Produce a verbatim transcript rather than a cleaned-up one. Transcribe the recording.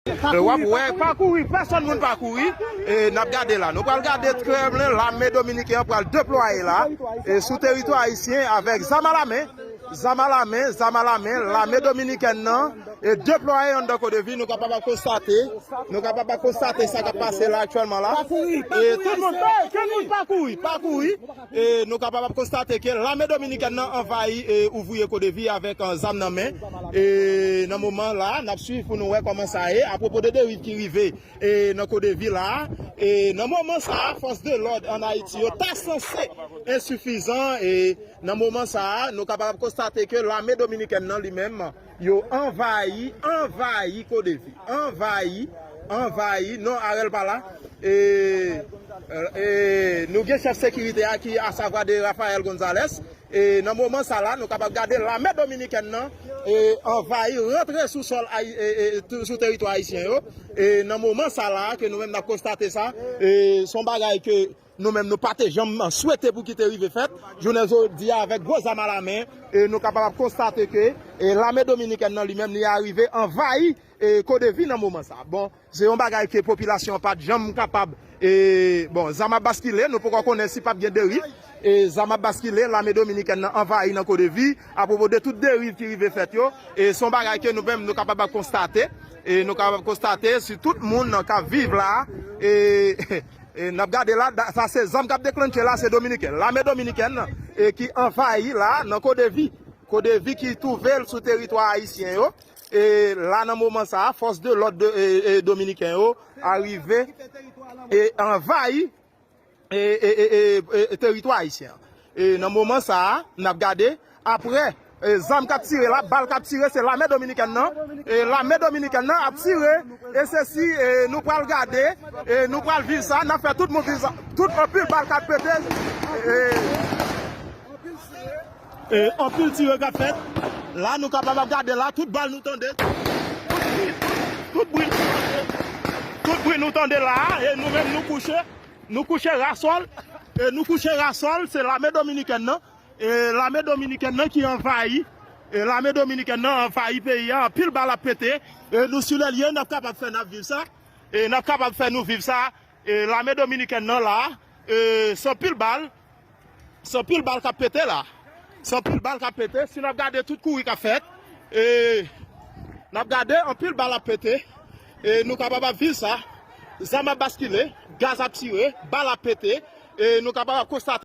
E w ap wè, pa kouri, pèsonn moun pa kouri. E n ap gade la. Nou pral gade Kremlin, lame dominiken an pral deplwaye la. E sou teritwa ayisyen avèk zam alamen. Zam alamen, zam alamen, lame dominikèn nan e deplwaye anndan Kodevi, nou kapab ap konstate, nou kapab ap konstate sa k ap pase la aktyèlman la. E tout moun, tout moun pa kouri, pa kouri. E nou kapab ap konstate ke lame dominikèn nan anvayi e ouvriye Kodevi avèk, eh, zam nan men. E nan moman la, n ap swiv pou nou wè kòman sa ye. Apwopo de deriv ki rive e nan Kodevi la, e nan moman sa a, fòs de lòd ann Ayiti yo ta sanse ensifizan, e nan moman sa a, nou kapab konstate ke lame dominikèn nan li menm, yo anvayi, anvayi Kodevi, anvayi, anvayi, non, Arel pa la, e, e nou gen chèf sekirite a ki asavwa de Rafael Gonzalez, e nan moman sa la, nou kapab gade lame dominikèn nan e anvayi, rantre sou sòl ayi-, e, e, tou- sou teritwa ayisyen yo. E nan moman sa la ke nou menm n ap konstate sa, e se yon bagay ke nou menm nou pa te janm swete pou ki te rive fèt. Jounen jodi a, avèk gwo zam alamen, e nou kapab ap konstate ke e lame dominikèn nan li menm li arive anvayi e Kodevi nan moman sa. Bon, se yon bagay ke popilasyon an pa t janm kapab, e bon, zam ap baskile, nou poko konnen si p ap gen deriv. E zam ap baskile, lame dominikèn nan anvayi nan Kodevi, apwopo de tout deriv ki rive fèt yo. E se yon bagay ke nou menm nou kapab ap konstate. E nou kapab konstate si tout moun k ap viv la, e, e n ap gade la, da- sa se zam k ap deklanche la, se dominiken. Lame dominikèn nan, e ki anvayi la nan Kodevi. Kodevi ki twouve l sou teritwa ayisyen yo. E la nan moman sa a, fòs de lòd de, e, e, dominiken yo arive e anvayi e, e, e, e, e, teritwa ayisyen an. E nan moman sa a, n ap gade, apre, e, zam k ap tire la, bal k ap tire, se lame dominikèn nan. E lame dominikèn nan ap tire, e se si, e, nou pral gade, e nou pral viv sa, n ap fè tout moun viv sa. Tout anpil bal k ap pete, e, e anpil tire k ap fèt. La, nou kapab ap gade la, tout bal nou tande, tout bri, tout bri nou tande la, e nou menm nou kouche, nou kouche rasòl, e nou kouche rasòl, se lame dominikèn nan, e lame dominikèn nan ki anvayi, e lame dominikèn nan anvayi peyi a, anpil bal ap pete, e nou sou lè lye, n ap kapab fè n ap viv sa, e n ap kapab fè nou viv sa, e lame dominikèn nan la, e se anpil bal, se anpil bal k ap pete la. Se anpil bal k ap pete. Si n ap gade tout kouri k ap fèt, e n ap gade anpil bal ap pete. E nou kapab ap viv sa. Zam ap baskile, gaz ap tire, bal ap pete. E nou kapab ap konstate